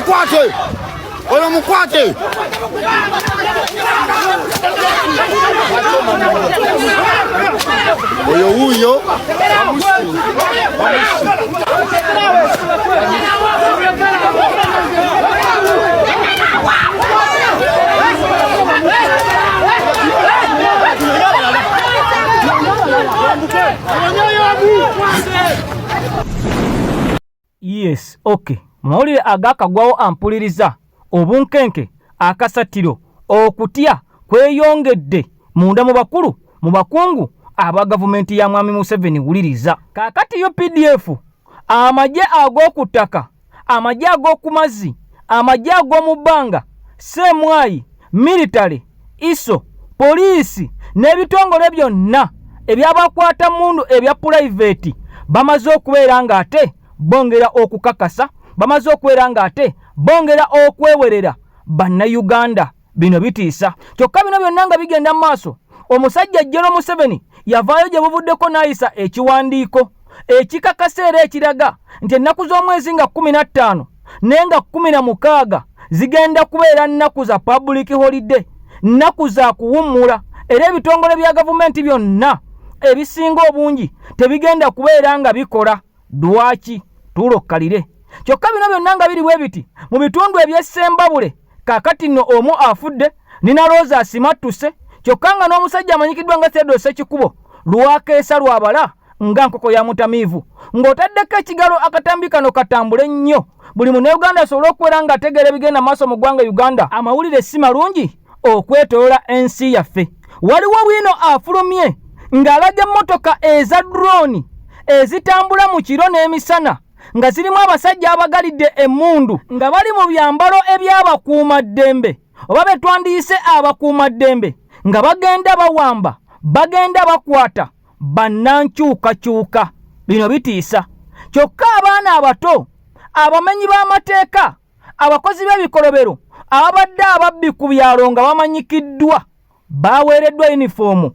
Mukwate oyo, mukwate oyo, wuuyo. Yes, okay. Mu mawulire agakagwawo ampuliriza, obunkenke, akasattiro, okutya kweyongedde munda mu bakulu, mu bakungu aba gavumenti ya Mwami Museveni. Wuliriza kaakati, UPDF, amagye ag'oku ttaka, amagye ag'oku mazzi, amagye ag'omu bbanga, CMI, military, ISO, poliisi n'ebitongole byonna ebyabakwata mundu ebya pulayiveeti bamaze okubeera ng'ate bongera okukakasa, bamaze okubeera ng'ate bongera okwewerera Bannayuganda. Bino bitiisa. Kyokka bino byonna nga bigenda mu maaso, omusajja General Museveni yavaayo gye buvuddeko n'ayisa ekiwandiiko ekikakasa era ekiraga nti ennaku z'omwezi nga 15 naye nga 16 zigenda kubeera nnaku za public holiday, nnaku za kuwummula, era ebitongole bya gavumenti byonna ebisinga obungi tebigenda kubeera nga bikola. Lwaki tuulokkalire? Kyokka bino byonna nga biri bwe biti mu bitundu eby'Essembabule, kaakati nno omu afudde, Nina Rose asimattuse, kyokka nga n'omusajja amanyikiddwa nga Theodore Ssekikubo lwakeesa lwabala nga nkoko ya mutamiivu. Ng'otaddeko ekigalo, akatambi kano katambule nnyo, buli Munnayuganda asobole okubeera ng'ategeera ebigenda maaso mu ggwanga Uganda. Amawulire si malungi okwetolola ensi yaffe. Waliwo bwino afulumye ng'alaga emmotoka eza drone ezitambula mu kiro n'emisana nga zirimu abasajja abagalidde emmundu nga bali mu byambalo eby'abakuumaddembe oba be twandiyise abakuumaddembe, nga bagenda bawamba, bagenda bakwata bannankyukakyuka. Bino bitiisa. Kyokka abaana abato, abamenyi b'amateeka, abakozi b'ebikolobero ababadde ababbi ku byalo nga bamanyikiddwa baweereddwa yunifoomu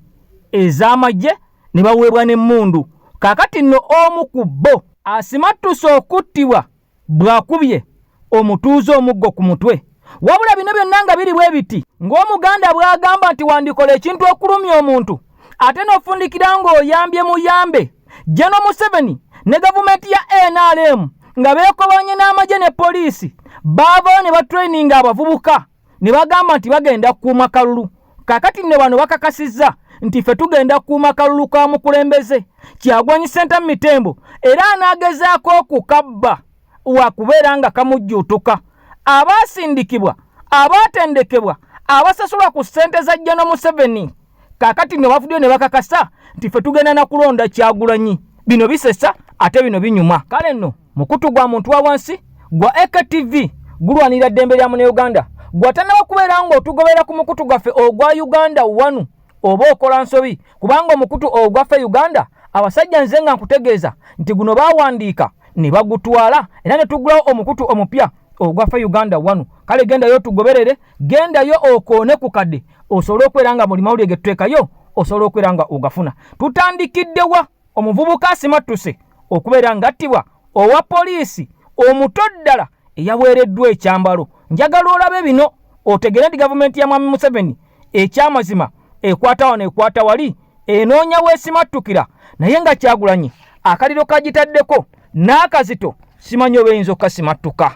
ez'amagye ne baweebwa n'emmundu. Kaakati nno omu ku bo asimattuse okuttibwa bw'akubye omutuuze omuggo ku mutwe. Wabula bino byonna nga biri bwe biti, ng'Omuganda bw'agamba nti wandikola ekintu okulumya omuntu ate n'ofundikira ng'oyambye muyambe, General Museveni ne gavumenti ya NRM nga beekobanye n'amagye ne poliisi baavaayo ne batraininga abavubuka ne bagamba nti bagenda kukuuma kalulu. Kaakati nno bano bakakasizza nti ffe tugenda kukuuma kalulu ka mukulembeze Kyagulanyi Ssentamu Mitembo, era anaagezaako okukabba wakubeera nga kamujjuutuka. Abaasindikibwa, abaatendekebwa, abasasulwa ku ssente za General Museveni, kaakati nno bavuddeyo ne bakakasa nti ffe tugenda na kulonda Kyagulanyi. Bino bisesa ate bino binyuma. Kale nno mukutu gwa muntu wa wansi gwa AKTV gulwanirira ddembe lya Munnayuganda. Gwatannaba kubeera ng'otugobera ku mukutu gwaffe ogwa Uganda Wanu, oba okola nsobi, kubanga omukutu ogwaffe Uganda abasajja nze nga nkutegeeza nti guno baawandiika ne bagutwala era ne tuggulawo omukutu omupya ogwaffe Uganda Wanu. Kale gendayo tugoberere, gendayo okoone ku kadde osobole okubeera nga buli mawulire ge tuteekayo osobola okubeera nga ogafuna. Tutandikiddewa? Omuvubuka asimattuse okubeera ng'attibwa owa poliisi omuto ddala eyaweereddwa ekyambalo. Njagala olabe bino otegere nti gavumenti ya Mwami Museveni ekyamazima ekwata wano ekwata wali, enoonya weesimattukira, naye nga Kyagulanyi akaliro kagitaddeko n'akazito, simanyi oba eyinza okukasimattuka.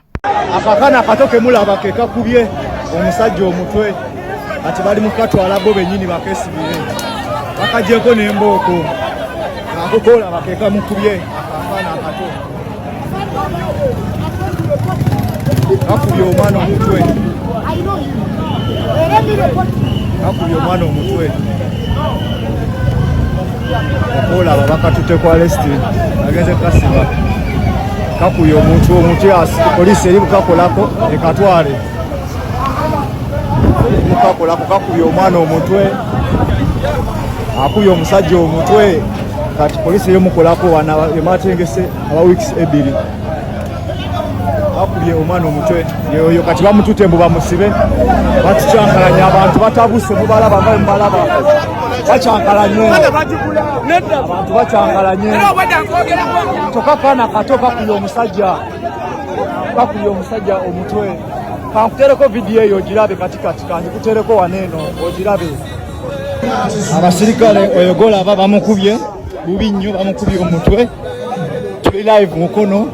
Akakana akato kemulaba ke kakubye omusajja omutwe, kati bali mukatwala bo bennyini bakesibire, bakagyeko n'embooko. Akokolaba ke kamukubye. Akakana akato kakubye omwana omutwe, kakubye omwana omutwe. Okolaba bakatutte kwa lesti, agenze kasiba. Kakubye omuntu omutwe, poliisi eri bukakolako ekatwale bukakolako. Kakubye omwana omutwe, akubye omusajja omutwe, kati poliisi eyomukolako wana ematengese aba weeks 2. Akubye omwana omutwe yoyo, kati bamutute mbu bamusibe. Batukyankalanya, abantu batabuse, mubalaba nga mubalaba bakyankalanye, abantu bakyankalanye. Kyokka kaana kato kakubye omusajja. Bakubye omusajja omutwe. Kankutereko vidiyo eyo ogirabe kati kati, kanjikutereko wano eno ogirabe. Abasirikale oyo golaba bamukubye bubi nnyo, bamukubye omutwe. Tuli live Mukono,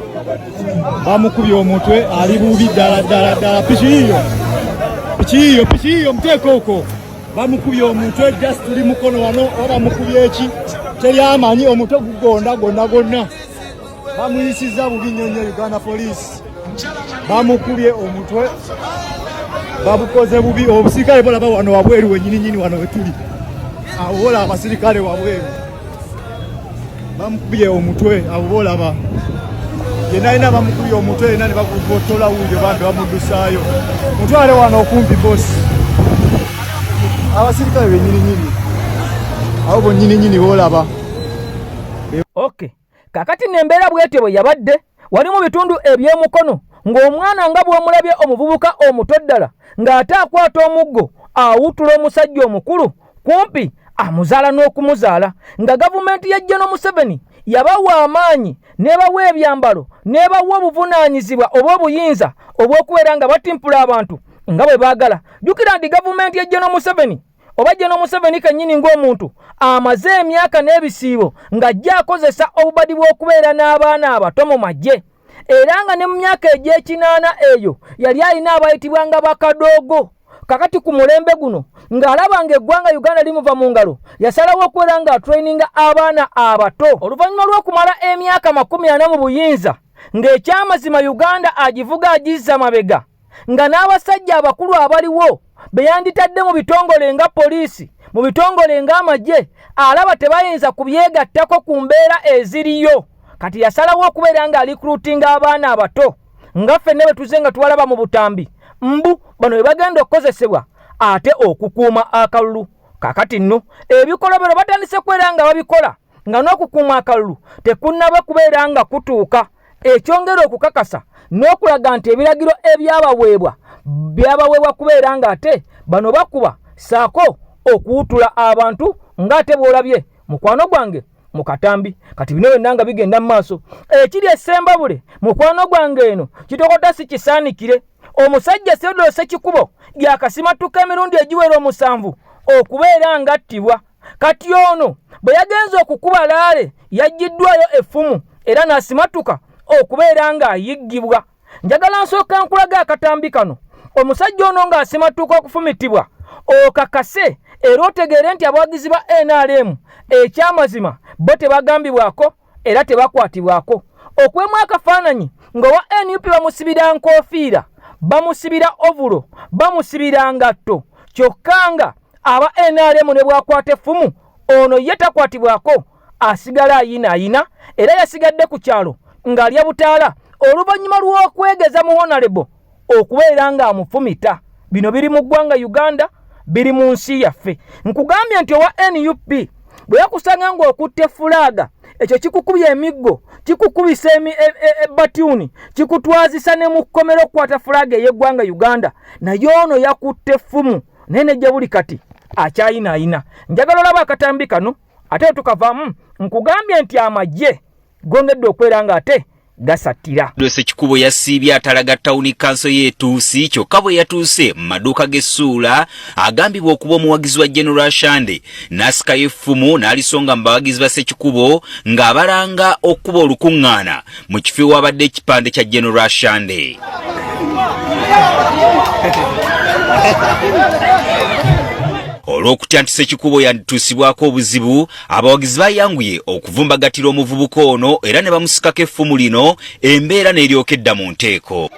bamukubye omutwe, ali bubi ddala ddala ddala. Piki yiyo, piki yiyo, piki yiyo, muteeke okwo. Bamukubye omutwe, just tuli Mukono wano, oba bamukubye eki teri amanyi, omutwe gugonda gwonna gwonna. Bamuyisizza bubi nnyo nnyo. Uganda Police bamukubye omutwe, babukoze bubi. Obusirikale bolaba wano wabweru wenyini nyini, wano wetuli awo bolaba abasirikale wabweru, bamukubye omutwe. Abo bolaba yenna yina bamukubye omutwe yena ne bagugotola wuuyo, bambi bamuddusaayo. Mutwale wano okumpi bosi, abasirikale benyini nyini abo bonyini nyini bolaba. Okay, kakati nembeera bwetyo bwe yabadde wali mu bitundu eby'emukono, ng'omwana nga bw'omulabye omuvubuka omuto ddala ng'ate akwata omuggo awutula omusajja omukulu kumpi amuzaala n'okumuzaala, nga gavumenti ya General Museveni yabawa amaanyi, n'ebawa ebyambalo, n'ebawa obuvunaanyizibwa oba obuyinza obw'okubeera nga batimpula abantu nga bwe baagala. Jjukira nti gavumenti ya General Museveni oba General Museveni kennyini ng'omuntu amaze emyaka n'ebisiibo ng'ajja akozesa obubadi bw'okubeera n'abaana abato mu magye, era nga ne mu myaka egy'ekinaana eyo yali alina abayitibwa nga bakadoogo. Kakati ku mulembe guno ng'alaba ng'eggwanga Uganda limuva mu ngalo, yasalawo okubeera ng'atraininga abaana abato. Oluvannyuma lw'okumala emyaka 40 mu buyinza ng'ekyamazima Uganda agivuga agizza mabega, nga n'abasajja abakulu abaliwo be yanditadde mu bitongole nga poliisi, mu bitongole ng'amagye, alaba tebayinza kubyegattako ku mbeera eziriyo. Kati yasalawo okubeera ng'alikrutinga abaana abato nga ffenna bwe tuze nga tubalaba mu butambi, mbu bano bwe bagenda okukozesebwa ate okukuuma akalulu. Kakati nno ebikolobero batandise kubeera nga babikola nga n'okukuuma akalulu tekunnaba kubeera nga kutuuka, ekyongera okukakasa n'okulaga nti ebiragiro ebyabaweebwa byabaweebwa kubeera ng'ate bano bakuba saako okuwutula abantu ng'ate bw'olabye mukwano gwange mu katambi. Kati bino byonna nga bigenda mu maaso, ekiri essembabule mukwano gwange eno kitokota si kisaanikire. Omusajja Theodore Ssekikubo yakasimattuka emirundi egiwera 7 okubeera ng'attibwa. Kati ono bwe yagenze okukuba laale yaggyiddwayo effumu era n'asimattuka okubeera ng'ayiggibwa. Njagala nsooka nkulaga akatambi kano, omusajja ono ng'asimattuka okufumitibwa, okakase era otegeere nti abawagizi ba NRM ekyamazima bo tebagambibwako era tebakwatibwako. Okwemu akafaananyi ng'owa NUP bamusibira nkoofiira, bamusibira ovulo, bamusibira ngatto, kyokka nga aba NRM ne bw'akwata effumu ono ye takwatibwako, asigala ayinaayina. Era yasigadde ku kyalo ng'alya butaala oluvannyuma lw'okwegeza mu honalebo okubeera ng'amufumita. Bino biri mu ggwanga Uganda, biri mu nsi yaffe. Nkugambye nti owa NUP bwe yakusanga ng'okutte fulaaga, ekyo kikukubya emiggo, kikukubisa ebbatyuni, kikutwazisa ne mu kkomera okukwata fulaaga ey'eggwanga Uganda. Naye ono yakutte effumu, naye ne gye buli kati akyayinaayina. Njagala olaba akatambi kano ate tukavaamu. Nkugambye nti amagye gongedde okwera ng'ate gasattira. Ssekikubo yasiibye atalaga tawuni kanso y'etuusi, kyokka bwe yatuuse mu maduuka g'essuula agambibwa okuba omuwagizi wa General Shande n'asikayo effumu n'alisonga mu bawagizi ba Ssekikubo ng'abalanga okukuba olukuŋŋaana mu kifo ewabadde ekipande kya General Shande. Olw'okutya nti Ssekikubo yandituusibwako obuzibu, abawagizi bayanguye okuvumbagatira omuvubuka ono era ne bamusikako effumu lino, embeera n'eryoka edda mu nteeko.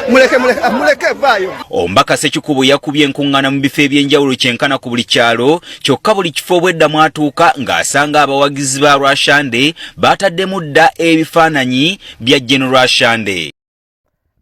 Muleke, muleke, muleke, vaayo. Omubaka Ssekikubo yakubye enkuŋŋaana mu bifo eby'enjawulo kyenkana ku buli kyalo, kyokka buli kifo obwedda mwatuuka ng'asanga abawagizi ba Rwashande baataddemu dda ebifaananyi bya General Rwashande.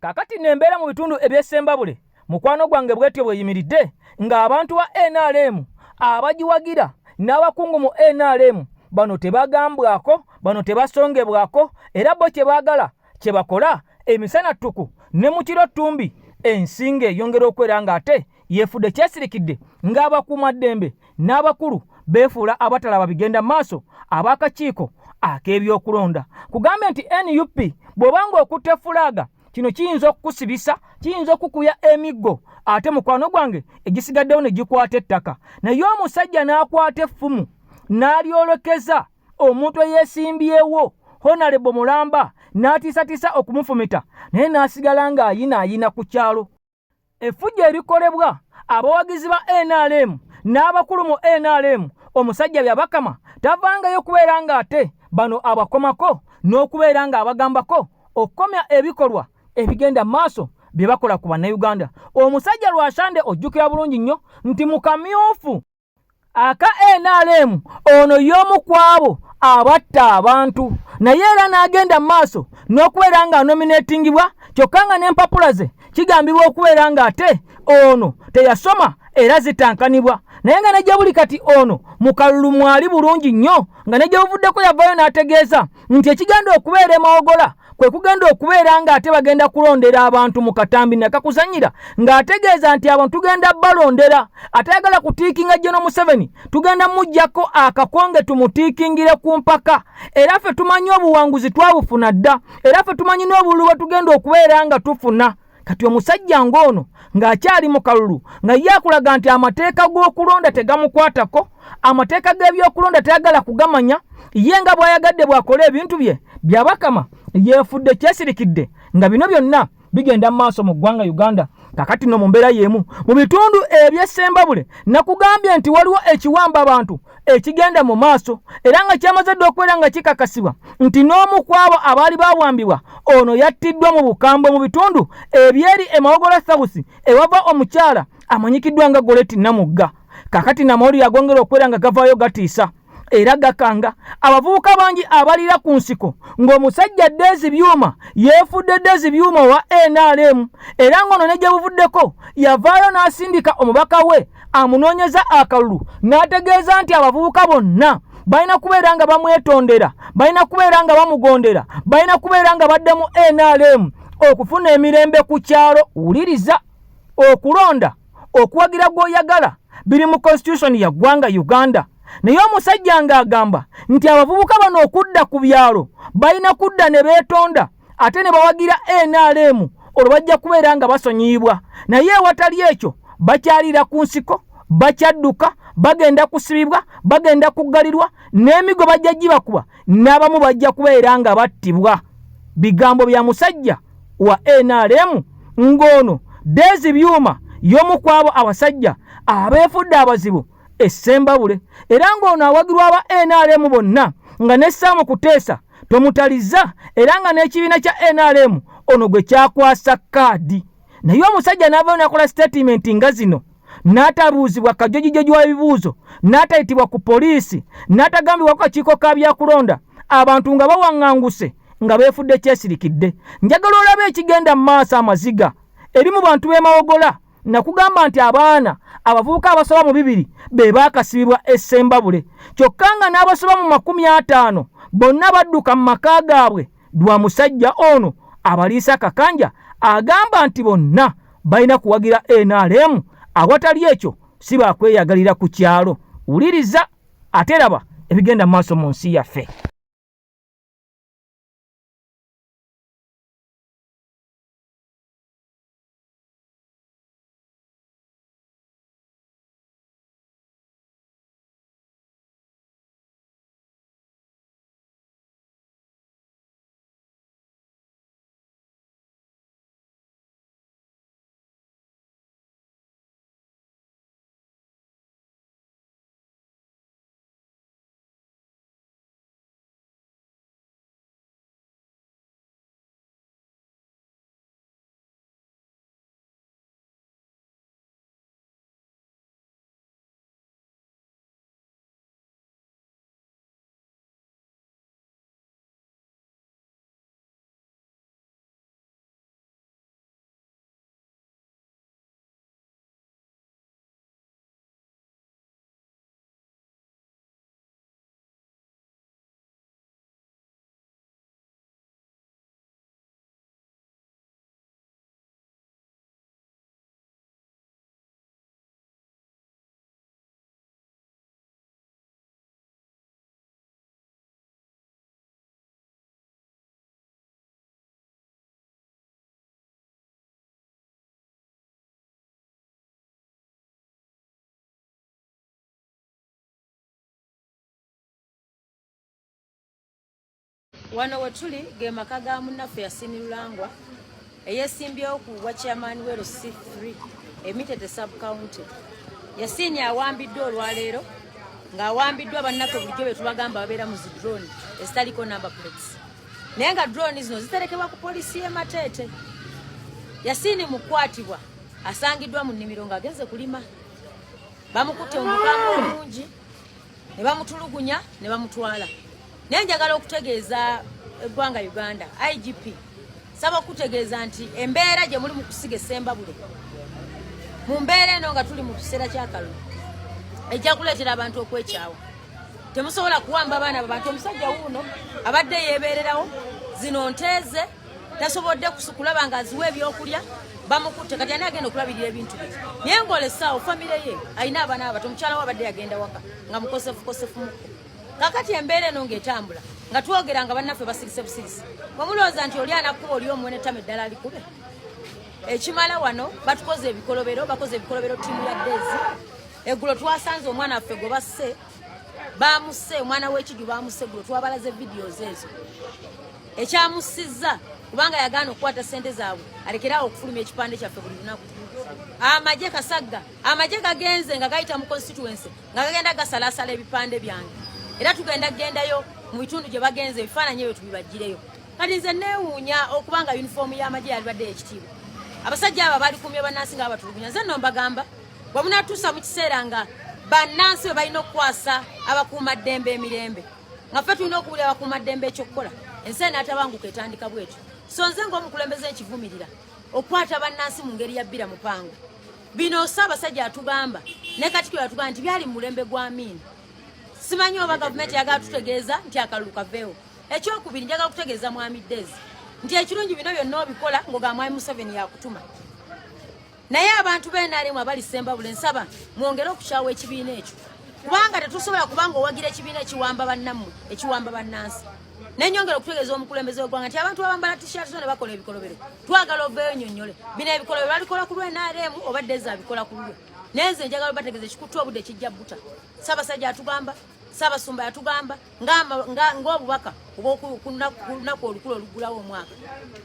Kakati nembeera mu bitundu eby'Essembabule mukwano gwange bwetyo bweyimiridde ng'abantu ba NRM abagiwagira n'abakungu mu NRM bano tebagambwako, bano tebasongebwako, era bo kye baagala kye bakola emisana ttuku ne mu kiro ttumbi. Ensi ng'eyongera okwera ng'ate yeefudde kyesirikidde ng'abakuumaddembe n'abakulu beefuula abatalaba bigenda maaso ab'akakiiko ak'ebyokulonda. Kugambe nti NUP bw'oba ng'okutte fulaaga kino kiyinza okukusibisa, kiyinza okukuya emiggo ate mukwano gwange egisigaddewo ne gikwata ettaka. Naye omusajja n'akwata effumu n'alyolekeza omuntu eyeesimbyewo Honalebo Mulamba n'atiisatiisa okumufumita naye n'asigala ng'ayinaayina ku kyalo. Effujjo erikolebwa abawagizi ba NRM n'abakulu mu NRM omusajja Byabakama tavangayo kubeera ng'ate bano abakomako n'okubeera ng'abagambako okukomya ebikolwa ebigenda mu maaso bye bakola ku Bannayuganda. Omusajja Rwashande ojjukira bulungi nnyo nti mu kamyufu aka NRM ono y'omu ku abo abatta abantu naye era n'agenda mu maaso n'okubeera nga anominatingibwa kyokka nga n'empapula ze kigambibwa okubeera ng'ate ono teyasoma era zitankanibwa naye nga ne gye buli kati ono mu kalulu mwali bulungi nnyo nga ne gye buvuddeko yavaayo n'ategeeza nti ekigenda okubeera emawogola kwe kugenda okubeera ng'ate bagenda kulondera abantu mu katambi nakakuzanyira ng'ategeeza nti abantu tugenda balondera atayagala kutiikinga General Museveni tugenda muggyako akakonge tumutiikingire ku mpaka era ffe tumanyi obuwanguzi twabufuna dda era ffe tumanyi n'obululu bwe tugenda okubeera nga tufuna. Kati omusajja ng'ono ng'akyali mu kalulu nga ye akulaga nti amateeka g'okulonda tegamukwatako, amateeka g'ebyokulonda tayagala kugamanya, ye nga bw'ayagadde bw'akola ebintu bye Byabakama yeefudde kyesirikidde nga bino byonna bigenda mu maaso mu ggwanga Uganda. Kakati no mu mbeera y'emu mu bitundu eby'Essembabule nakugambye nti waliwo ekiwamba abantu ekigenda mu maaso era nga kyamaze dda okubeera nga kikakasibwa nti n'omu ku abo abaali bawambibwa ono yattiddwa mu bukambwe mu bitundu ebyeri e Mawogola South ewava omukyala amanyikiddwa nga Goreti Namugga. Kakati namawulire agongera okubeera nga gavaayo gatiisa era gakanga abavubuka bangi abalira ku nsiko ng'omusajja Dezi Byuma yeefudde Dezi Byuma owa NRM era ng'ono ne gye buvuddeko yavaayo n'asindika omubaka we amunoonyeza akalulu n'ategeeza nti abavubuka bonna balina kubeera nga bamwetondera, balina kubeera nga bamugondera, balina kubeera nga badda mu NRM okufuna emirembe ku kyalo. Wuliriza, okulonda okuwagira gw'oyagala biri mu constitution ya ggwanga Uganda. Naye omusajja ng'agamba nti abavubuka bano okudda ku byalo balina kudda ne beetonda ate ne bawagira NRM olwo bajja kubeera nga basonyiyibwa, naye ewatali ekyo bakyaliira ku nsiko, bakyadduka, bagenda kusibibwa, bagenda kuggalirwa n'emigo bajja gibakuba n'abamu bajja kubeera nga battibwa. Bigambo bya musajja wa NRM ng'ono Dezi Byuma y'omu ku abo abasajja abeefudde abazibu e Ssembabule era ng'ono awagirwa aba NRM bonna nga ne Sam Kuteesa tomutalizza era nga n'ekibiina kya NRM ono gwe kyakwasa kaadi. Naye omusajja n'avaayo n'akola sitatimenti nga zino n'atabuuzibwa kajojijoji wa bibuuzo n'atayitibwa ku poliisi n'atagambibwa ku kakiiko ka byakulonda abantu nga bawaŋŋanguse nga beefudde kyesirikidde. Njagala olabe ekigenda mu maaso amaziga eri mu bantu b'e Mawogola. Nakugamba nti abaana abavubuka abasoba mu 2 be baakasibibwa e Ssembabule kyokka nga n'abasoba mu 50 bonna badduka mu maka gaabwe lwa musajja ono abaliisa akakanja agamba nti bonna balina kuwagira NRM awatali ekyo si baakweyagalira ku kyalo. Wuliriza ate laba ebigenda mu maaso mu nsi yaffe. Wano wetuli ge maka ga munnaffe Yasini Lulangwa eyesimbyewo ku bwa chairman we LC3 Emitete sub county. Yasini awambiddwa olwaleero ng'awambiddwa bannaffe bulijjo be tubagamba babeera mu zi drone ezitaliko number plates, naye nga drone zino ziterekebwa ku poliisi y'e Mateete. Yasini mu kukwatibwa asangiddwa mu nnimiro ng'agenze kulima, bamukutte mu bukambwe obungi ne bamutulugunya ne bamutwala. Naye njagala okutegeeza eggwanga Uganda, IGP, saba okutegeeza nti embeera gye muli mu kusiga essembabule mu mbeera eno nga tuli mu kiseera ky'akalulu ejja kuleetera abantu okwekyawa. Temusobola kuwamba baana babantu. Omusajja wuuno abadde yeebeererawo, zino nteeze tasobodde kulaba nga aziwa ebyokulya, bamukutte. Kati ani agenda okulabirira ebintu bye? Naye ng'olesaawo famire ye, alina abaana abato, omukyala we abadde yagenda waka nga mukosefukosefu mukko. Kakati embeera eno ng'etambula nga twogera nga bannaffe basirise busirisi, bwemulowooza nti oli anakuba oli omuwe nettama eddala alikube ekimala. Wano batukoze ebikolobero, bakoze ebikolobero ttiimu ya Deezi. Eggulo twasanze omwana waffe gwe basse, bamusse, omwana w'ekiju bamusse eggulo. Twabalaze videos ezo. Ekyamussizza kubanga yagaana okukwata ssente zaabwe alekerawo okufulumya ekipande kyaffe buli lunaku. Amagye kasagga, amagye gagenze nga gayita mu constituency nga gagenda gasalaasala ebipande byange, era tugenda kugendayo mu bitundu gye bagenze, ebifaananyi ebyo tubibaggireyo. Kati nze neewuunya okuba nga yunifoomu y'amagye yalibadde ekitiibwa, abasajja abo balikumye bannansi nga babatulugunya. Nze nno mbagamba, bwe munatuusa mu kiseera nga bannansi bwe balina okukwasa abakuumaddembe emirembe, nga ffe tulina okuwulira abakuumaddembe ekyokukola, ensi enaatabanguka etandika bwetyo. So nze ng'omukulembeze nkivumirira okukwata bannansi mu ngeri ya bbira mupango. Bino Ssaabasajja atugamba ne Katikkiro yatugamba nti byali mu mulembe gwa Amiini. Simanyi oba gavumenti yagala tutegeeza nti akalulu kaveewo. Ekyokubiri, njagala kutegeeza Mwami Dezi nti ekirungi bino byonna obikola ng'ogamba Mwami Museveni yakutuma, naye abantu b'NRM abali Sembabule nsaba mwongere okukyawa ekibiina ekyo, kubanga tetusobola kubanga owagira ekibiina ekiwamba bannammwe, ekiwamba bannansi. Nenyongera okutegeeza omukulembeze w'eggwanga nti abantu abambala t-shirt zo ne bakola ebikolobero, twagala oveeyo nyonnyole bino ebikolobero balikola ku lw'NRM oba Dezi abikola ku lulwe. Naye nze njagala obategeeza ekikutta obudde kijja buta. Ssaabasajja atugamba, Ssaabasumba yatugamba ng'obubaka obw'olunaku olukulu oluggulawo omwaka.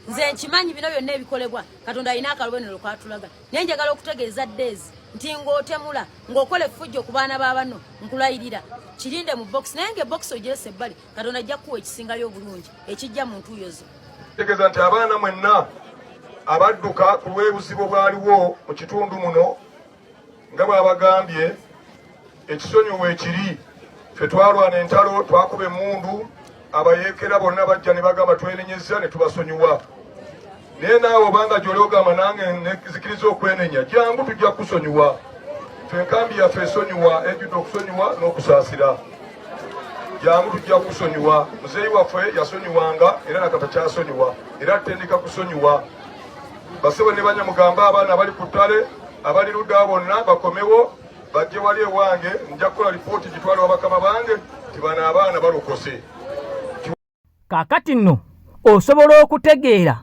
Nze nkimanyi bino byonna ebikolebwa Katonda alina akalobonero katulaga, naye njagala okutegeeza Deezi nti ng'otemula ng'okola effujjo ku baana ba bano, nkulayirira kirinde mu box, naye ng'ebokisi ogirese ebbali, Katonda ajja kukuwa ekisingayo obulungi ekijja mu ntuuyo zo. Tegeeza nti abaana mwenna abadduka ku lw'ebuzibu bwaliwo mu kitundu muno, nga bw'abagambye, ekisonyiwo ekiri. Ffe twalwana entalo, twakuba emmundu, abayeekera bonna bajja ne bagamba twenenyezza ne tubasonyiwa. Naye naawe obanga gy'oli ogamba nange nzikiriza okwenenya, jangu tujja kukusonyiwa. Ffe enkambi yaffe esonyiwa, ejjudde okusonyiwa n'okusaasira. Jangu tujja kukusonyiwa. Muzeeyi waffe yasonyiwanga era nakata kyasonyiwa, era tutendeka kusonyiwa. Basebo ne banyamugamba, abaana abali ku ttale, abali ludda bonna bakomewo bajje wali ewange, nja kukola lipooti gitwale wa bakama bange nti bano abaana balokose. Kaakati nno osobola okutegeera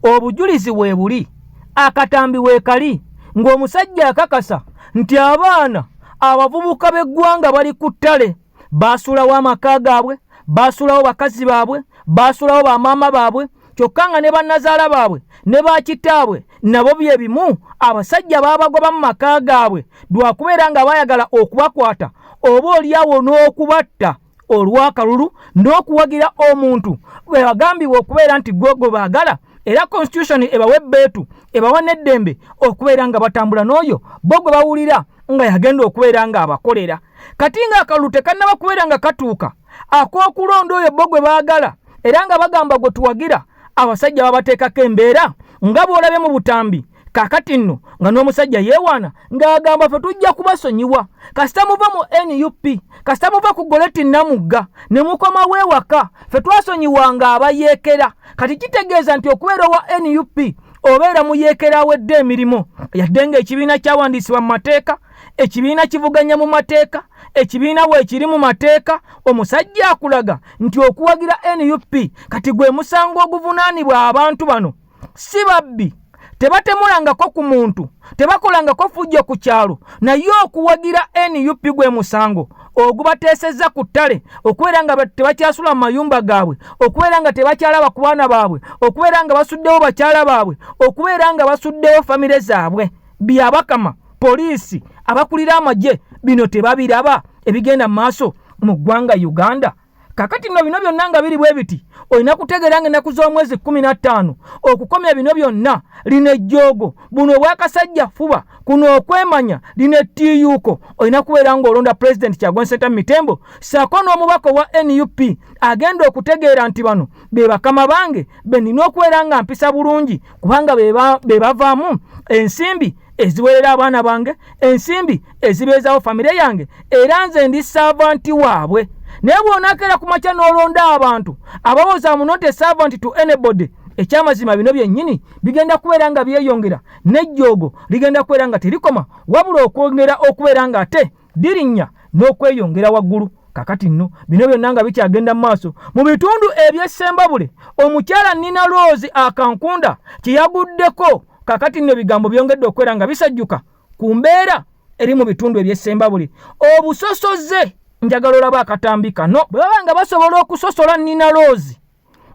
obujulizi weebuli, akatambi weekali, ng'omusajja akakasa nti abaana abavubuka b'eggwanga bali ku ttale, baasuulawo amaka gaabwe, baasuulawo bakazi baabwe, baasuulawo bamaama baabwe, kyokka nga ne bannazaala baabwe ne bakitaabwe nabo bye bimu, abasajja baabagoba mu maka gaabwe lwakubeera nga baayagala okubakwata oba olyawo n'okubatta olw'akalulu n'okuwagira omuntu bwe bagambibwa okubeera nti gwe gwe baagala, era constitution ebawa ebbeetu, ebawa n'eddembe okubeera nga batambula n'oyo bo gwe bawulira nga yagenda okubeera ng'abakolera. Kati ng'akalulu tekannaba kubeera nga katuuka ak'okulonda oyo bo gwe baagala era nga bagamba gwe tuwagira, abasajja babateekako embeera nga bw'olabye mu butambi. Kaakati nno nga n'omusajja yeewaana ng'agamba ffe tujja kubasonyiwa kasita muva mu NUP, kasita muva ku Goleti Namugga ne mukomawo ewaka, ffe twasonyiwanga abayeekera. Kati kitegeeza nti okubeera owa NUP obeera muyeekera awedde emirimu, yadde ng'ekibiina kyawandiisibwa mu mateeka, ekibiina kivuganya mu mateeka, ekibiina weekiri mu mateeka. Omusajja akulaga nti okuwagira NUP kati gwe musango oguvunaanibwa abantu bano. Si babbi, tebatemulangako ku muntu, tebakolangako fujjo ku kyalo, naye okuwagira NUP gwe musango. Ogubateesezza ku ttale okubeera nga tebakyasula mu mayumba gaabwe, okubeera nga tebakyalaba ku baana baabwe, okubeera nga basuddewo bakyala baabwe, okubeera nga basuddewo famire zaabwe. Byabakama, poliisi, abakulira amagye bino tebabiraba ebigenda mu maaso mu ggwanga Uganda. Kakati nno bino byonna nga biri bwe biti, olina kutegeera nga ennaku z'omwezi 15 okukomya bino byonna, lino ejjoogo, buno obwakasajja fuba, kuno okwemanya, lino ettiiyuuko, olina kubeera ng'olonda Pulezidenti Kyagulanyi Ssentamu Mitembo ssaako n'omubaka owa nup agenda okutegeera nti bano be bakama bange be nnina okubeera nga mpisa bulungi, kubanga be bavaamu ensimbi eziwerera abaana bange, ensimbi ezibeezawo famire yange, era nze ndi saavanti waabwe. Naye bw'onakeera ku makya n'olonda abantu abawoza I'm not a servant to anybody, ekyamazima bino byennyini bigenda kubeera nga byeyongera, n'ejjoogo ligenda kubeera nga terikoma, wabula okwongera okubeera nga ate lirinnya n'okweyongera waggulu. Kakati nno bino byonna nga bikyagenda mu maaso mu bitundu eby'Essembabule, omukyala Nina Rose Akankunda kye yaguddeko. Kakati nno ebigambo byongedde okubeera nga bisajjuka ku mbeera eri mu bitundu eby'Essembabule. Obusosoze, njagala olaba akatambi kano. Bwe baba nga basobola okusosola Nina Rose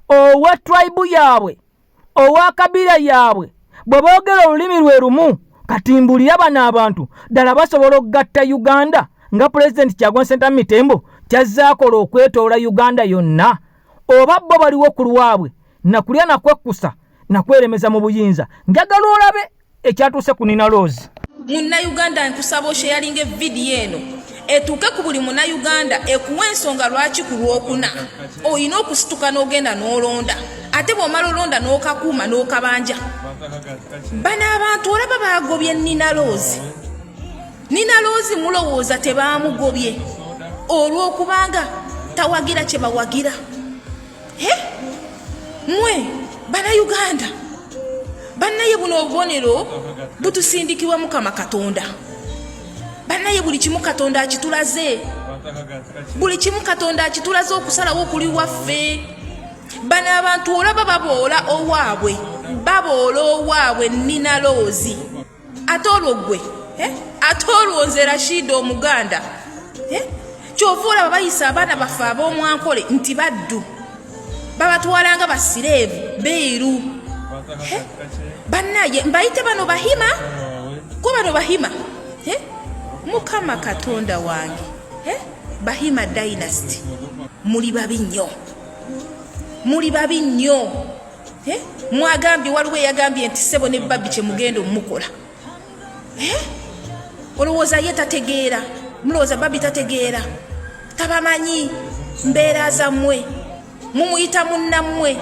owa tribe yaabwe, owa kabira yaabwe, bwe boogera olulimi lwe lumu, kati mbulira bano abantu ddala basobola okugatta Uganda nga Pulezidenti Kyagulanyi Ssentamu Mitembo kyazze akola okwetoola Uganda yonna? Oba bo baliwo ku lwabwe nakulya nakwekkusa nakweremeza mu buyinza? Njagala olabe ekyatuuse ku Nina Rose. Munnayuganda, nkusaba osharinga evidiyo eno etuuke ku buli munnayuganda, ekuwa ensonga lwaki ku Lwokuna olina okusituka n'ogenda n'olonda, ate bw'omala olonda n'okakuuma n'okabanja. Bano abantu olaba bagobye Nina Rose. Nina Rose mulowooza tebaamugobye olw'okubanga tawagira kye bawagira? Mwe Bannayuganda bannaye, buno obubonero butusindikibwa Mukama Katonda. Bannaye, buli kimu Katonda akitulaze, buli kimu Katonda akitulaze. Okusalawo okuli waffe. Bano abantu olaba baboola owaabwe, baboola owaabwe Nina Rose. Ate olwo gwe, ate olwo nze Rashida Omuganda? Kyova olaba bayisa abaana baffe ab'omwankole nti baddu, babatwalanga basireevu beeru. Bannaye, mbayite bano Bahima, ko bano Bahima. Mukama Katonda wange, Bahima dynasty, muli babi nnyo, muli babi nnyo. Mwagambye, waliwo eyagambye nti ssebo ne Babbi kyemugenda omumukola. Olowooza ye tategeera? Mulowooza Babbi tategeera? Tabamanyi mbeera zammwe? Mumuyita munnammwe.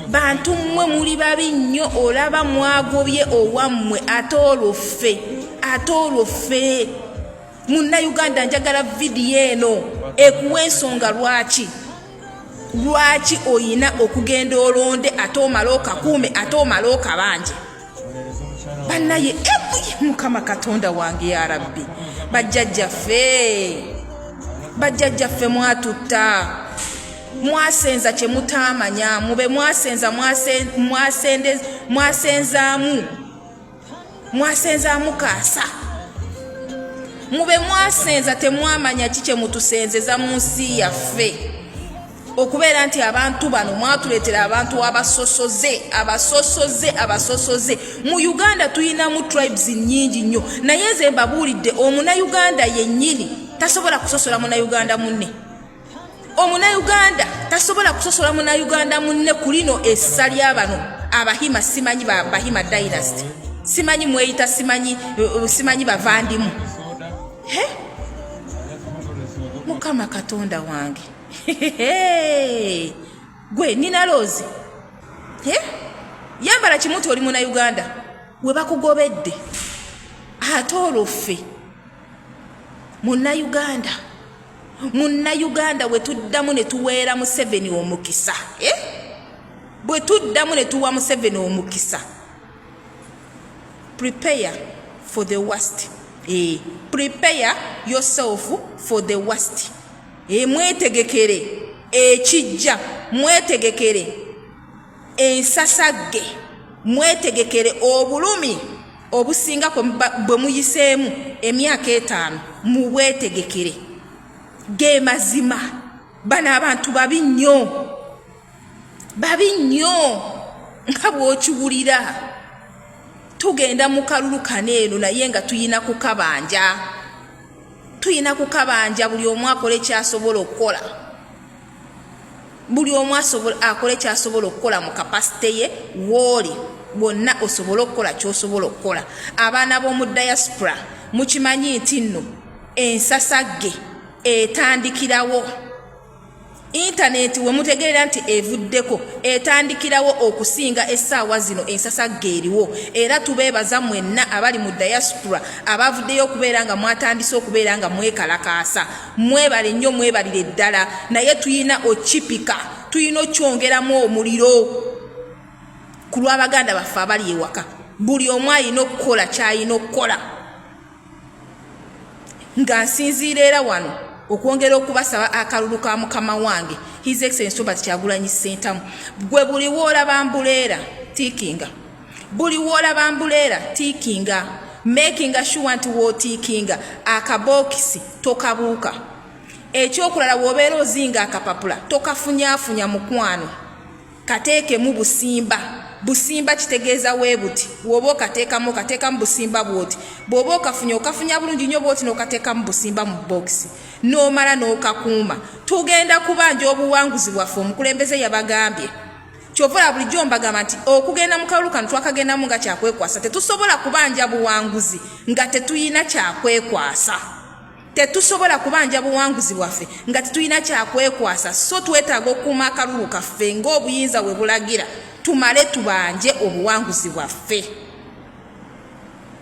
Bantu mmwe muli babi nnyo. Olaba mwagobye owammwe, ate olwo ffe? Ate olwo ffe? Munnayuganda, njagala vidiyo eno ekuwa ensonga lwaki oyina okugenda olonde, ate omale okakuume, ate omale okabanje. Bannaye, Mukama Katonda wange, ya Rabbi, bajjajjaffe, bajjajjaffe, mwatutta, mwasenza kye mutaamanya. Mube mwasenza, mwasenzaamu, mwasenzaamu kaasa. Mube mwasenza, temwamanya ki kye mutusenzeza mu nsi yaffe. Okubeera nti abantu bano mwatuleetera abantu abasosoze, abasosoze, abasosoze. Mu Uganda tulinamu tribes nnyingi nnyo, naye nze mbabuulidde, Omunayuganda yennyini tasobola kusosola Munayuganda munne. Omunayuganda tasobola kusosola Munayuganda munne ku lino essa lyabano Abahima. Simanyi Bahima dynasty, simanyi mweyita, simanyi bavandimu. Mukama Katonda wange, gwe Nina Rose, yambala kimu nti oli Munayuganda we bakugobedde, ate olwo ffe? Munnayuganda, Munnayuganda, bwe tuddamu ne tuweera Museveni omukisa, bwe tuddamu ne tuwa Museveni omukisa, prepare for the worst. Prepare yourself for the worst. Mwetegekere ekijja, mwetegekere ensasagge, mwetegekere obulumi obusinga bwe muyiseemu emyaka 5, mubwetegekere. Ge mazima, bano abantu babi nnyo, babi nnyo nga bw'okiwulira. Tugenda mu kalulu kano eno naye nga tuyina kukabanja, tuyina kukabanja. Buli omu akole kyasobola okukola, buli omu akole kyasobola okukola mu capacity ye. Wooli bwonna osobole okukola kyosobola okukola. Abaana b'omu diaspora, mukimanyi nti nno ensasagge etandikirawo intaneti we mutegeerera nti evuddeko, etandikirawo okusinga essaawa zino ensasagge eriwo. Era tubeebaza mwenna abali mu diaspora abavuddeyo okubeera nga mwatandise okubeera nga mwekalakaasa. Mwebale nnyo, mwebalire ddala. Naye tuyina okipika, tuyina okyongeramu omuliro ku lw'abaganda baffe abali ewaka. Buli omu alina okukola kyalina okukola. Nga nsinziira era wano okwongera okubasaba akalulu ka mukama wange, His Excellence Robert Kyagulanyi Ssentamu. Gwe buli woolaba mbuleera tiikinga, buli woolaba mbuleera tiikinga, makinga sure nti wootiikinga akabookisi tokabuuka. Ekyokulala, w'obeera ozinga akapapula tokafunyaafunya, mukwano, kateekemu busimba. Busimba kitegeeza weebuti, bw'oba okateekamu, okateekamu busimba bw'oti. Bw'oba okafunya, okafunya bulungi nnyo bw'oti, n'okateekamu busimba mu bookisi, n'omala n'okakuuma. Tugenda kubanja obuwanguzi bwaffe. Omukulembeze yabagambye. Kyova olaba bulijjo mbagamba nti okugenda mu kalulu kano twakagendamu nga kyakwekwasa. Tetusobola kubanja buwanguzi nga tetuyina kyakwekwasa. Tetusobola kubanja buwanguzi bwaffe nga tetulina kyakwekwasa. So twetaaga okukuuma akalulu kaffe ng'obuyinza bwe bulagira, tumale tubanje obuwanguzi bwaffe.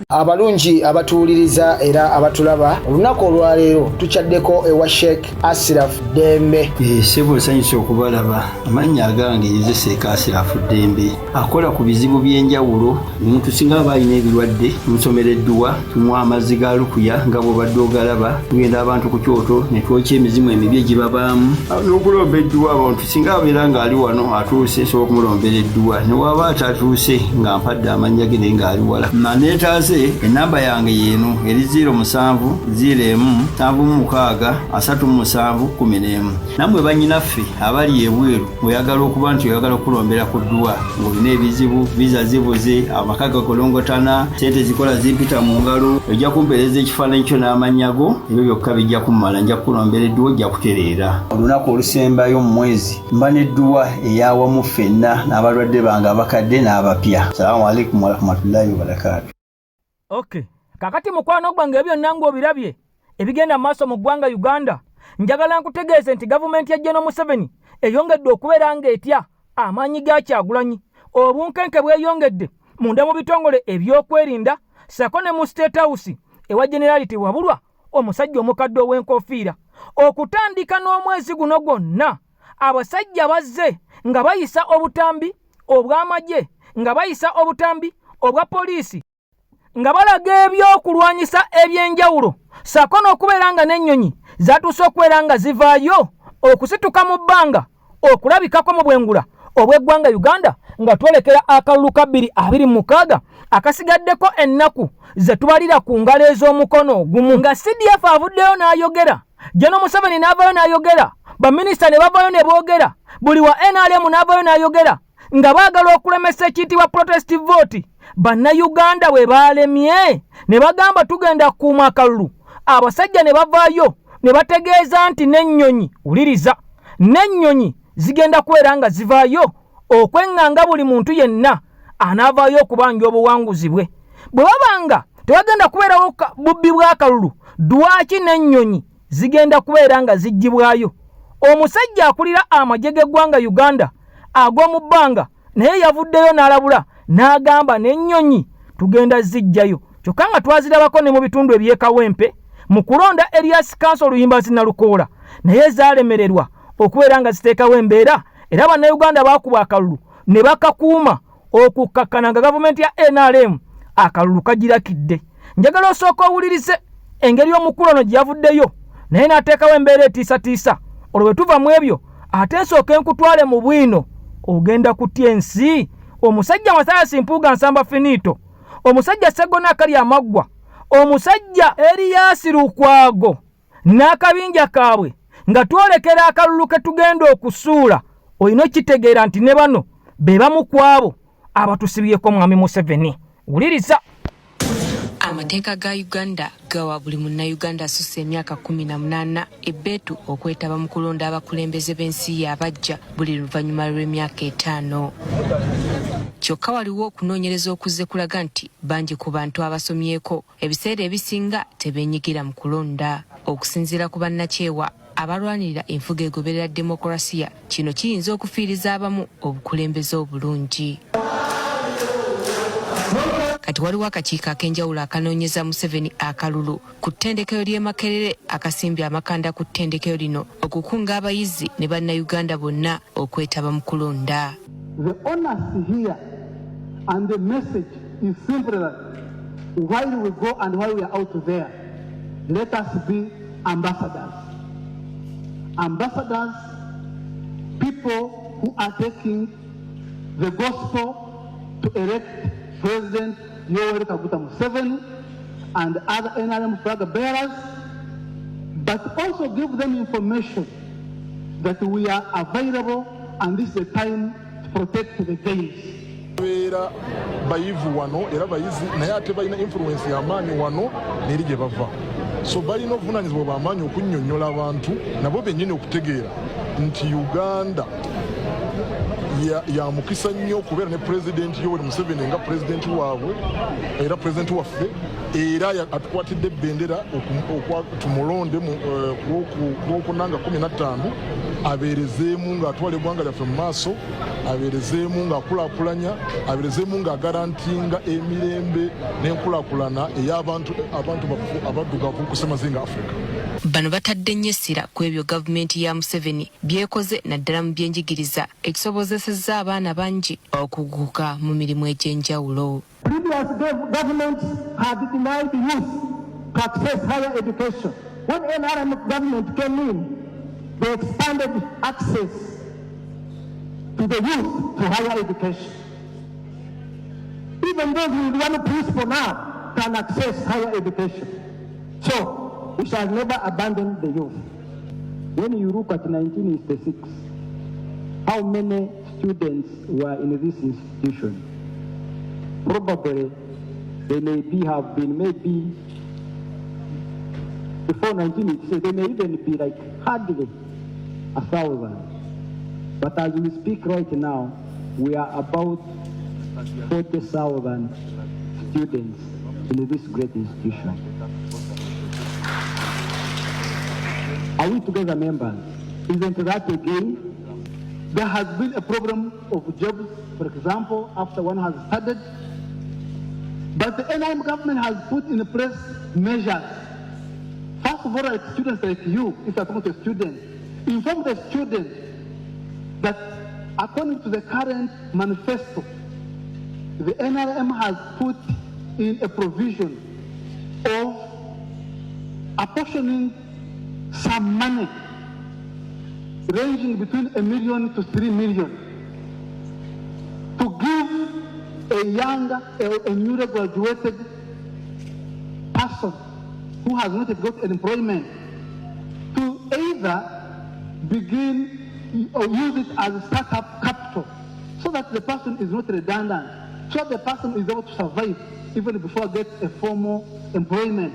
Abalungi abatuwuliriza era abatulaba, olunaku olwaleero tukyaddeko ewa Sheikh Asiraf Ddembe. Ssebo, nsanyuse okubalaba. Amannya agange nze Sheikh Asirafu Ddembe, akola ku bizibu by'enjawulo. Omuntu singa aba alina ebirwadde, tumusomera edduwa, tumuwa amazzi ga lukuya nga bw'obadde ogalaba. Tugenda abantu ku kyoto ne twokya emizimu emibi egibabaamu n'okulomba edduwa. Abantu singa abeera ng'ali wano atuuse, nsobola okumulombera edduwa. Ne waba atatuuse nga mpadde amannya ge naye ng'ali wala naneetaase, enamba yange yeeno eri 07 01 76 37 11. Nammwe bannyinaffe abali ebweru, ng'oyagala okuba nti oyagala okulombera ku dduwa, ng'olina ebizibu, viza zibuze, amaka gakolongotana, sente zikola zimpita mu ngalo, ojja kumpeereza ekifaananyi kyo n'amannya go. Ebyo byokka bijja kummala, nja kukulombera edduwa, ojja kutereera. Olunaku olusembayo mu mwezi mba n'edduwa eyawamu ffenna n'abalwadde bange abakadde n'abapya. Salaamu alaikum warahmatullahi wabarakaatu. Okay, kakati mukwano gwange, ebyo byonna ng'obirabye ebigenda mu maaso mu ggwanga Uganda, njagala nkutegeeze nti gavumenti ya General Museveni eyongedde okubeera ng'etya amaanyi ga Kyagulanyi. Obunkenke bweyongedde munda mu bitongole ebyokwerinda sako ne mu State House ewa Generality Wabulwa, omusajja omukadde ow'enkofiira. Okutandika n'omwezi guno gwonna, abasajja bazze nga bayisa obutambi obw'amagye, nga bayisa obutambi obwa poliisi, nga balaga ebyokulwanyisa ebyenjawulo ssaako n'okubeera nga n'ennyonyi zatuuse okubeera nga zivaayo okusituka mu bbanga okulabikako mu bwengula obw'eggwanga Uganda, nga twolekera akalulu ka 2026 akasigaddeko ennaku ze tubalira ku ngalo ez'omukono ogumu. Nga CDF avuddeyo n'ayogera, General Museveni n'avaayo n'ayogera, baminisita ne bavaayo ne boogera, buli wa NRM n'avaayo n'ayogera nga baagala okulemesa ekiyitibwa protest vote. Bannayuganda bwe baalemye ne bagamba tugenda kukuuma akalulu, abasajja ne bavaayo ne bategeeza nti n'ennyonyi, wuliriza, n'ennyonyi zigenda kubeera nga zivaayo okweŋŋanga buli muntu yenna anaavaayo okubanja obuwanguzi bwe. Bwe baba nga tewagenda kubeerawo bubbi bw'akalulu, lwaki n'ennyonyi zigenda kubeera nga ziggyibwayo? Omusajja akulira amagye g'eggwanga Uganda ag'omu bbanga naye yavuddeyo n'alabula n'agamba n'ennyonyi tugenda ziggyayo, kyokka nga twazirabako ne mu bitundu eby'e Kawempe mu kulonda Erias Kanso Luyimbazi Nalukoola, naye zaalemererwa okubeera nga ziteekawo embeera, era Bannayuganda baakuba akalulu ne bakakuuma okukkakkana nga gavumenti ya NRM akalulu kagirakidde. Njagala osooka owulirize engeri omukulu ono gye yavuddeyo naye n'ateekawo embeera etiisatiisa. Olwo bwe tuva mu ebyo, ate nsooke nkutwale mu bwino, ogenda kutya ensi. Omusajja Mathias Mpuuga Nsamba Finito, omusajja Sseggona akali amaggwa, omusajja Erias Lukwago. n'akabinja kaabwe nga twolekera akalulu ke tugenda okusuula olina okitegeera nti ne bano be bamu ku abo abatusibyeko mwami Museveni. Wuliriza. Amateeka ga Uganda gawa buli munnayuganda asussa emyaka 18 ebbeetu okwetaba mu kulonda abakulembeze b'ensi ye abajja buli luvannyuma lw'emyaka etaano. Kyokka waliwo okunoonyereza okuzze kulaga nti bangi ku bantu abasomyeko ebiseera ebisinga tebeenyigira mu kulonda. Okusinziira ku bannakyewa abalwanirira enfuga egoberera demokulasiya, kino kiyinza okufiiriza abamu obukulembeze obulungi. Kati waliwo akakiiko ak'enjawulo akanoonyeza Museveni akalulu ku ttendekero ly'e Makerere akasimbye amakanda ku ttendekero lino okukunga abayizi ne bannayuganda bonna okwetaba mu kulonda. The onus here and the message is simply that while we go and while we are out there, let us be ambassadors. Ambassadors, people who are taking the gospel to elect President Yoweri Kaguta Museveni and other NRM flag bearers, but also give them information that we are available and this is the time to protect the gains. Beera bayivu wano era bayizi naye ate balina influence y'amaanyi wano n'eri gye bava, so balina obuvunanyizibwa bw'amaanyi okunnyonnyola abantu nabo bennyini okutegeera nti Uganda ya, ya mukisa nnyo okubeera ne Pulezidenti Yoweri Museveni nga pulezidenti waabwe era pulezidenti waffe, era atukwatidde ebendera tumulonde ku Lwokuna nga 15, abeerezeemu ng'atwala eggwanga lyaffe mu maaso, abeerezeemu ng'akulaakulanya, abeerezeemu ng'agarantinga emirembe n'enkulaakulana ey'abantu abantu baffe abaddugavu ku ssemazinga Africa. Bano batadde nnyo essira ku ebyo gavumenti ya Museveni by'ekoze naddala mu byenjigiriza ekisobozesezza abaana bangi okuguka mu mirimu egy'enjawulo. Previous governments had denied youth to access higher education. When NRM government came in, they expanded access to the youth to higher education. Even those with one principal now can access higher education. So we shall never abandon the youth. When you look at 1986, how many students were in this institution? Probably they may be have been maybe before 1986, they may even be like hardly 1,000. But as we speak right now, we are about 40,000 students in this great institution. Are we together, members? Isn't that a gain? There has been a problem of jobs, for example, after one has studied. But the NRM government has put in place measures. First of all, like students like you, if you are talking to a student, inform the student that according to the current manifesto, the NRM has put in a provision of apportioning some money ranging between 1 million to 3 million to give a young, a newly graduated person who has not yet got employment to either begin or use it as a startup capital so that the person is not redundant, so that the person is able to survive even before gets a formal employment.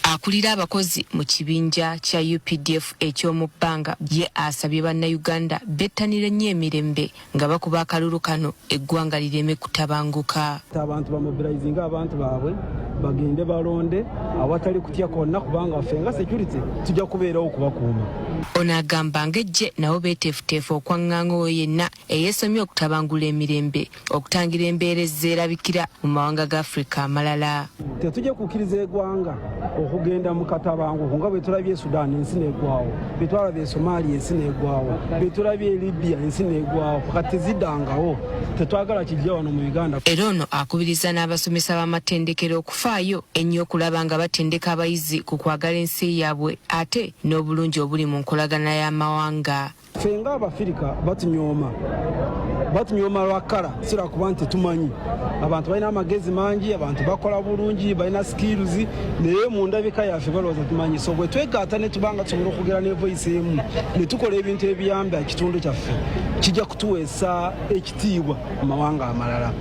Akulira abakozi mu kibinja kya UPDF eky'omu bbanga ye asabye bannayuganda bettanire nnyo emirembe nga bakuba akalulu kano, eggwanga lireme kutabanguka. Abantu bamobilizinga abantu baabwe bagende balonde awatali kutya kwonna, kubanga ffe nga security tujja kubeerawo okubakuuma. Ono agamba ng'eggye nabo beeteefuteefu okwaŋŋanga oyo yenna eyeesomye okutabangula emirembe, okutangira embeera ezeerabikira mu mawanga ga Afirika amalala. Tetujja kukkiriza eggwanga okugenda mu katabanguko nga bwe tulabye e Sudan ensi neggwawo, bwe twalabye e Somalia ensi neggwawo, bwe tulabye e Libya ensi neggwawo. Kati teziddangawo, tetwagala kijja wano mu Uganda. Era ono akubiriza n'abasomesa b'amatendekero okufaayo ennyo okulaba nga batendeka abayizi ku kwagala ensi yaabwe ate n'obulungi obuli mu nkolagana y'amawanga. Ffe nga Abafirika batunyooma. Batunyooma lwa kkala, si lwakuba nti tetumanyi. Abantu balina amagezi mangi, abantu bakola bulungi, balina skills, naye mu ndabika yaffe balowooza tumanyi. So bwe twegatta ne tuba nga tusobola okwogera ne voice emu ne tukola ebintu ebiyamba ekitundu kyaffe, kijja kutuweesa ekitiibwa mu mawanga amalala.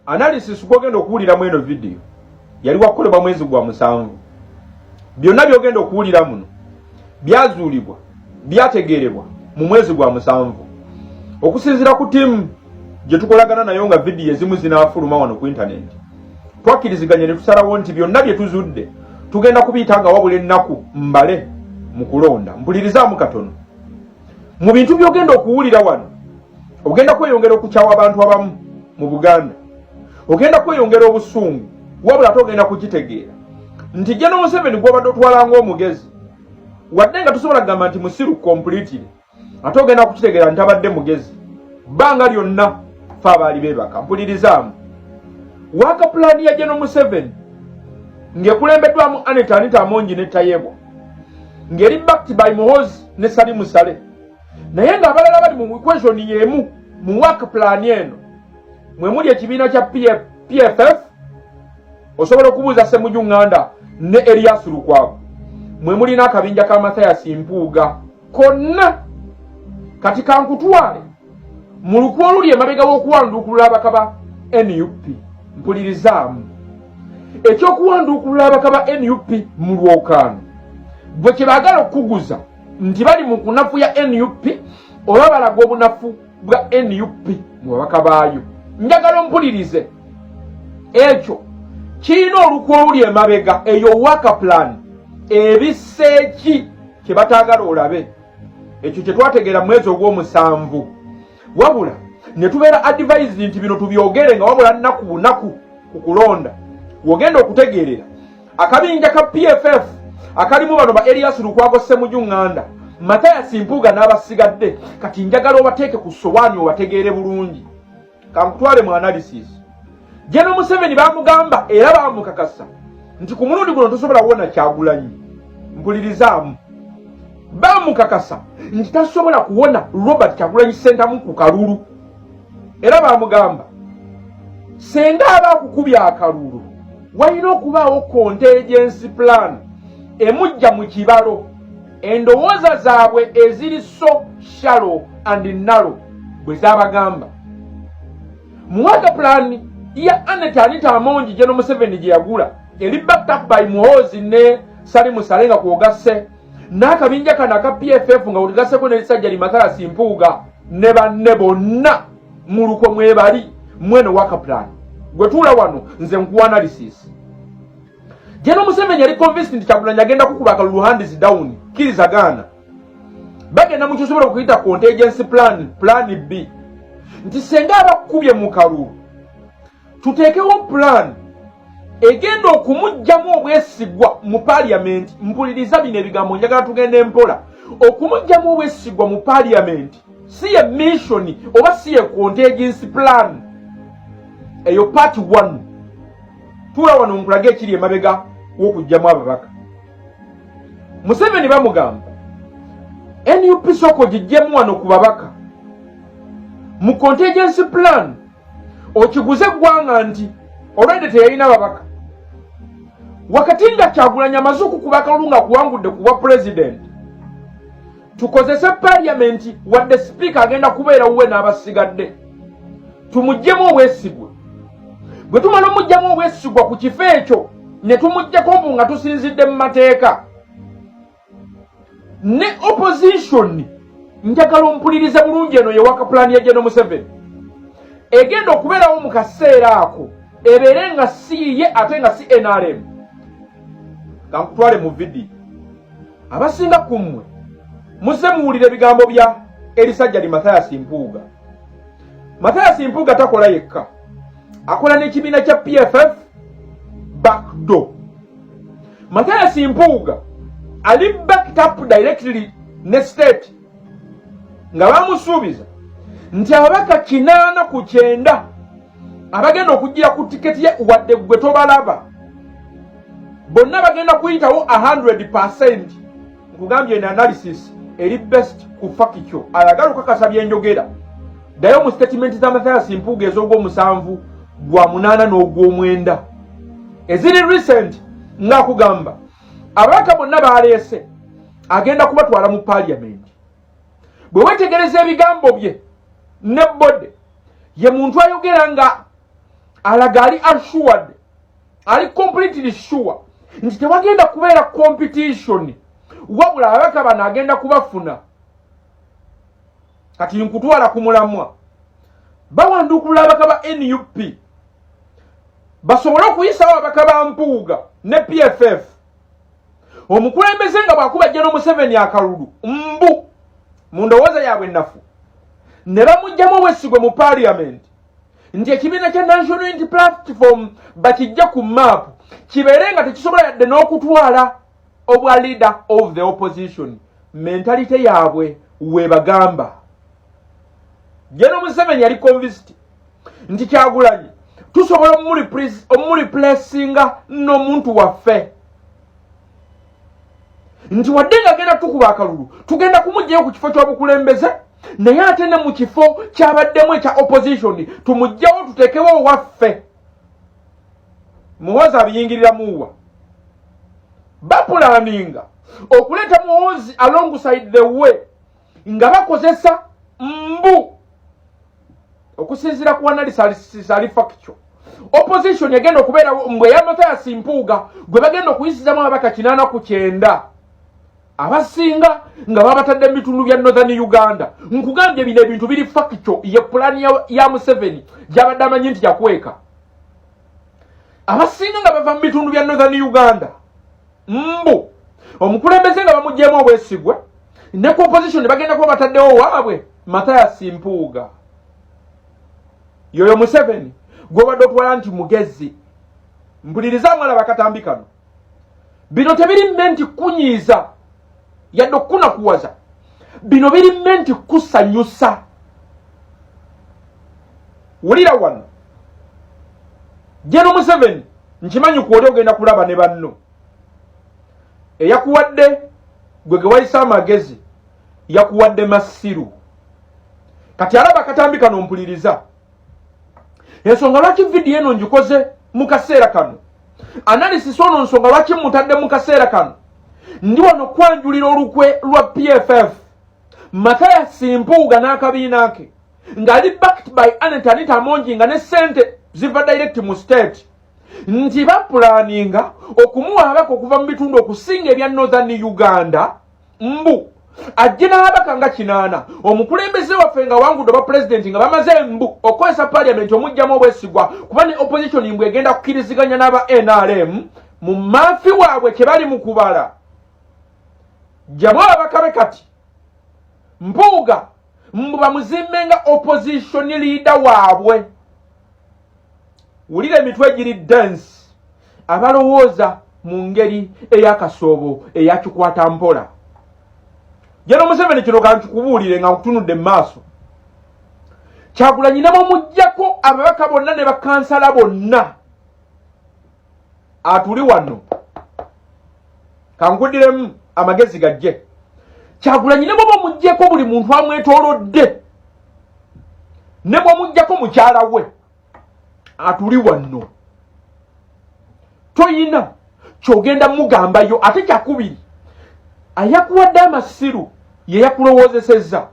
Analysis gwogenda okuwuliramu eno vidiyo yali wakukolebwa mwezi gwa musanvu. Byonna byogenda okuwulira muno byazuulibwa, byategeerebwa mu mwezi gwa musanvu okusinziira ku ttiimu gye tukolagana nayo. Nga vidiyo ezimu zinaafuluma wano ku intaneti, twakkiriziganye ne tusalawo nti byonna bye tuzudde tugenda kubiyita nga wabula ennaku mbale mu kulonda. Mpulirizaamu katono mu bintu by'ogenda okuwulira wano. Ogenda kweyongera okukyawa abantu abamu mu Buganda, ogenda kweyongera obusungu, wabula ate ogenda kukitegeera nti General Museveni gwobadde otwala ng'omugezi, wadde nga tusobola kugamba nti musiru completely, ate ogenda kukitegeera nti abadde mugezi bbanga lyonna, fe abaali beebaka. Mpulirizaamu. Work plan ya General Museveni ng'ekulembeddwamu Annet Anita Amongi ne Tayebwa, ng'eri backed by Muhozi ne Salimu Saleh, naye ng'abalala bali mu equation y'emu. Mu work plan eno mwe muli ekibiina kya PFF, osobola okubuuza Semuju Nganda ne Erias Lukwago, mwe mulina akabinja ka Mathias Mpuuga konna. Kati kankutwale mu lukwe oluli emabega w'okuwanduukulula ababaka ba NUP. Mpulirizaamu. Ekyokuwanduukulula ababaka ba NUP mu lwokaano gwe kye baagala okukuguza nti bali mu kunafuya NUP oba balaga obunafu bwa NUP mu babaka baayo, njagala ompulirize. Ekyo kirina olukwe oluli emabega. Eyo work plan ebiseeki kye bataagala olabe. Ekyo kye twategeera mwezi ogw'omusanvu, wabula ne tubeera advised nti bino tubyogere nga wabula nnaku bunaku ku kulonda. Wogenda okutegeerera akabinja ka PFF akalimu bano ba Erias Lukwago, Semuju Nganda, Mathias Mpuuga n'abasigadde, kati njagala obateeke ku sowaani obategeere bulungi. Kankutwale mu analysis. General Museveni bamugamba era bamukakasa nti ku mulundi guno tosobola wona Kyagulanyi. Mpulirizaamu. Bamukakasa nti tasobola kuwona Robert Kyagulanyi Ssentamu ku kalulu, era bamugamba senga aba akukubya akalulu walina okubaawo contingency plan emujja mu kibalo. Endowooza zaabwe eziri so shallow and narrow bwe zaabagamba mu work plan ya Annet Anita Amongi, General Museveni gye yagula, eri backed up by Muhoozi ne Salimu Saleh, nga kwogasse n'akabinja kano aka PFF, nga wegasseko n'erisajja li Mathias Mpuuga ne banne bonna mu lukwe mwebali mweno work plan. Gwe tuula wano, nze nkuwa analysis. General Museveni yali convinced nti Kyagulanyi agenda kukuba akalulu hands down. Kkiriza gaana, bagenda mu kyosobola okuyita contingency plan, plan B, nti senga abakubye mu kalulu tuteekewo plan egenda okumuggyamu obwesigwa mu paliamenti. Mpuliriza bino ebigambo, njagala tugende mpola. Okumuggyamu obwesigwa mu paliamenti si ye mission oba si ye contingency plan eyo. Part 1, tuula wano nkulage ekiri emabega w'okuggyamu ababaka. Museveni bamugamba NUP soko giggyemu wano ku babaka mu contingency plan, okiguze eggwanga nti olwedde teyalina babaka wakati nga Kyagulanyi amaze okukuba akalulu nga kuwangudde ku bwa pulezidenti. Tukozese paliamenti, wadde sipiika agenda kubeera wuwe n'abasigadde, tumuggyemu obwesigwa. Bwe tumala omugyamu obwesigwa ku kifo ekyo ne tumuggyako mbu nga tusinzidde mu mateeka ne opposition, njagala ompulirize bulungi. Eno ye work plan ya General Museveni egenda okubeerawo mu kaseera ako, ebeere nga si ye ate nga si NRM. Kankutwale mu vidiyo. Abasinga ku mmwe muzze muwulira ebigambo bya erisajja li Mathias Mpuuga. Mathias Mpuuga takola yekka, akola n'ekibiina kya PFF backdoor. Mathias Mpuuga ali backed up directly ne state, nga bamusuubiza nti ababaka 89 abagenda okugira ku tiketi ye, wadde gwe tobalaba, bonna bagenda kuyitawo 100. Nkugambye, eno analysis eri best ku fakikyo ayagala okukakasa byenjogera ddayo mu sitatimenti za Mathias Mpuuga ez'ogw'omusanvu gwa munaana n'ogw'omwenda eziri recent ng'akugamba ababaka bonna baaleese agenda kubatwala mu paaliyamenti. Bwe weetegereza ebigambo bye ne bode ye muntu ayogera nga alaga ali assured, ali completely sure nti tewagenda kubeera competition, wabula ababaka bano agenda kubafuna. Kati nkutwala ku mulamwa, bawandukulula ababaka ba NUP basobole okuyisawo ababaka ba Mpuuga ne PFF. Omukulembeze nga bw'akuba General Museveni akalulu mbu mu ndowooza yaabwe ennafu ne bamugyamu obwesigwe mu parliament nti ekibiina kya National Unity Platform bakijja ku maapu kibeere nga tekisobola yadde n'okutwala obwa leader of the opposition. Mentality yaabwe webagamba General Museveni yali convinced nti Kyagulanyi tusobola omureplacinga n'omuntu waffe, nti wadde nga agenda tukuba akalulu tugenda kumugjayo ku kifo ky'obukulembeze, naye ate ne mu kifo kyabaddemu ekya opposition tumugjawo tuteekewo owaffe. Muhoozi abiyingiriramuwa bapulaninga okuleeta Muhoozi alongside the way nga bakozesa mbu okusinziira ku analysis ali factual opposition egenda okubeera mbwe ya Mathias Mpuuga gwe bagenda okuyisizamu ababaka 89 abasinga nga babatadde mu bitundu bya Northern Uganda. Nkugambye bino ebintu biri factual, ye pulaani ya Museveni gyabadde amanyi nti yakweka. Abasinga nga bava mu bitundu bya Northern Uganda, mbu omukulembeze nga bamugyemu obwesigwe ne ku opposition bagenda kuba bataddewo waabwe Mathias Mpuuga. Yoyo Museveni gwobadde otwala nti mugezi. Mpuliriza mwalaba akatambi kano, bino tebiri meant kunyiiza yadde okukunakuwaza, bino biri meant kusanyusa. Wulira wano General Museveni, nkimanyi kwoli ogenda kulaba ne banno eyakuwadde gwe ge wayise amagezi yakuwadde masiru. Kati alaba akatambi kano, mpuliriza ensonga lwaki vidiyo eno ngikoze mu kaseera kano, analysis ono nsonga lwaki mutadde mu kaseera kano. Ndi wano kwanjulira olukwe lwa PFF, Mathias Mpuuga n'akabiina ke ng'ali backed by Anet Anita Amongi, nga ne ssente ziva direct mu state, nti bapulaninga okumuwa abaka okuva mu bitundu okusinga ebya Northern Uganda, mbu ajje n'ababaka nga 80, omukulembeze waffe nga wangudde oba pulezidenti nga bamaze mbu okukozesa paliamenti omugjamu obwesigwa, kuba ne opposition mbu egenda kukkiriziganya n'aba NRM mu maafi waabwe kye bali mu kubala. Jjamu ababaka be kati Mpuuga mbu bamuzimbe nga opposition leader waabwe. Wulira emitwe egiri dense abalowooza mu ngeri ey'akasoobo eyakikwata mpola. General Museveni, kino kankikubuulire nga nkutunudde mu maaso. Kyagulanyi ne bamuggyako ababaka bonna ne bakansala bonna atuli wano, kankuddiremu amagezi gajje. Kyagulanyi ne bwaba omuggyeko buli muntu amwetoolodde, ne bwomuggyako mukyala we atuli wano, toyina kyogenda mugambayo. Ate kyakubiri, ayakuwadde amasiru ye yakulowoozesezza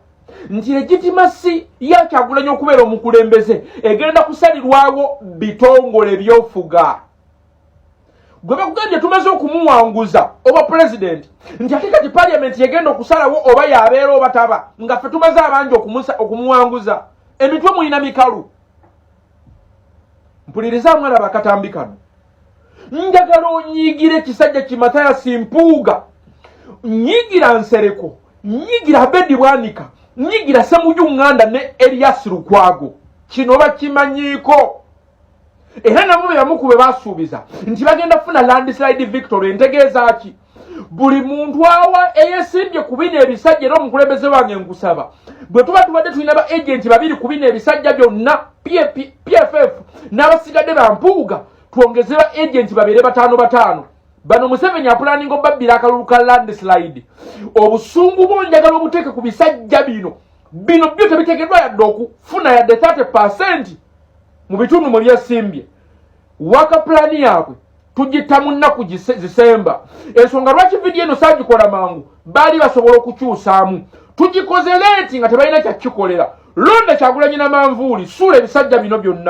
nti legitimacy ya Kyagulanyi okubeera omukulembeze egenda kusalirwawo bitongole byofuga. Gwe bakugambye tumaze okumuwanguza oba pulezidenti, nti ate kati parliament yegenda okusalawo oba yabeera oba taba, nga ffe tumaze abangi okumuwanguza. Emitwe mulina mikalu. Mpuliriza mwalaba akatambi kano, njagala onyiigire ekisajja ki Mathias Mpuuga, nyiigira Nsereko, nyiigira Abedi Bwanika, nyiigira Semuju Nganda ne Elias Lukwago. Kino bakimanyiiko era nabo be bamu ku be basuubiza nti bagenda kufuna landslide victory. Entegeeza ki? Buli muntu awa eyesimbye ku bino ebisajja, era omukulembeze wange nkusaba, bwe tuba tubadde tulina ba agenti babiri ku bino ebisajja byonna PFF n'abasigadde ba Mpuuga, twongeze ba agenti babeere bataano bataano. Bano Museveni apulaninga obabbira akalulu ka landslide. Obusungu bwo njagala obuteeke ku bisajja bino. Bino byo tebiteekeddwa yadde okufuna yadde 30% mu bitundu mwe byesimbye. Waka pulaani yaabwe tugitta mu nnaku zisemba. Ensonga lwaki vidiyo eno saagikola mangu, baali basobola okukyusaamu. Tugikoze leeti nga tebalina kyakikolera. Londa Kyagulanyi na manvuuli, suula ebisajja bino byonna.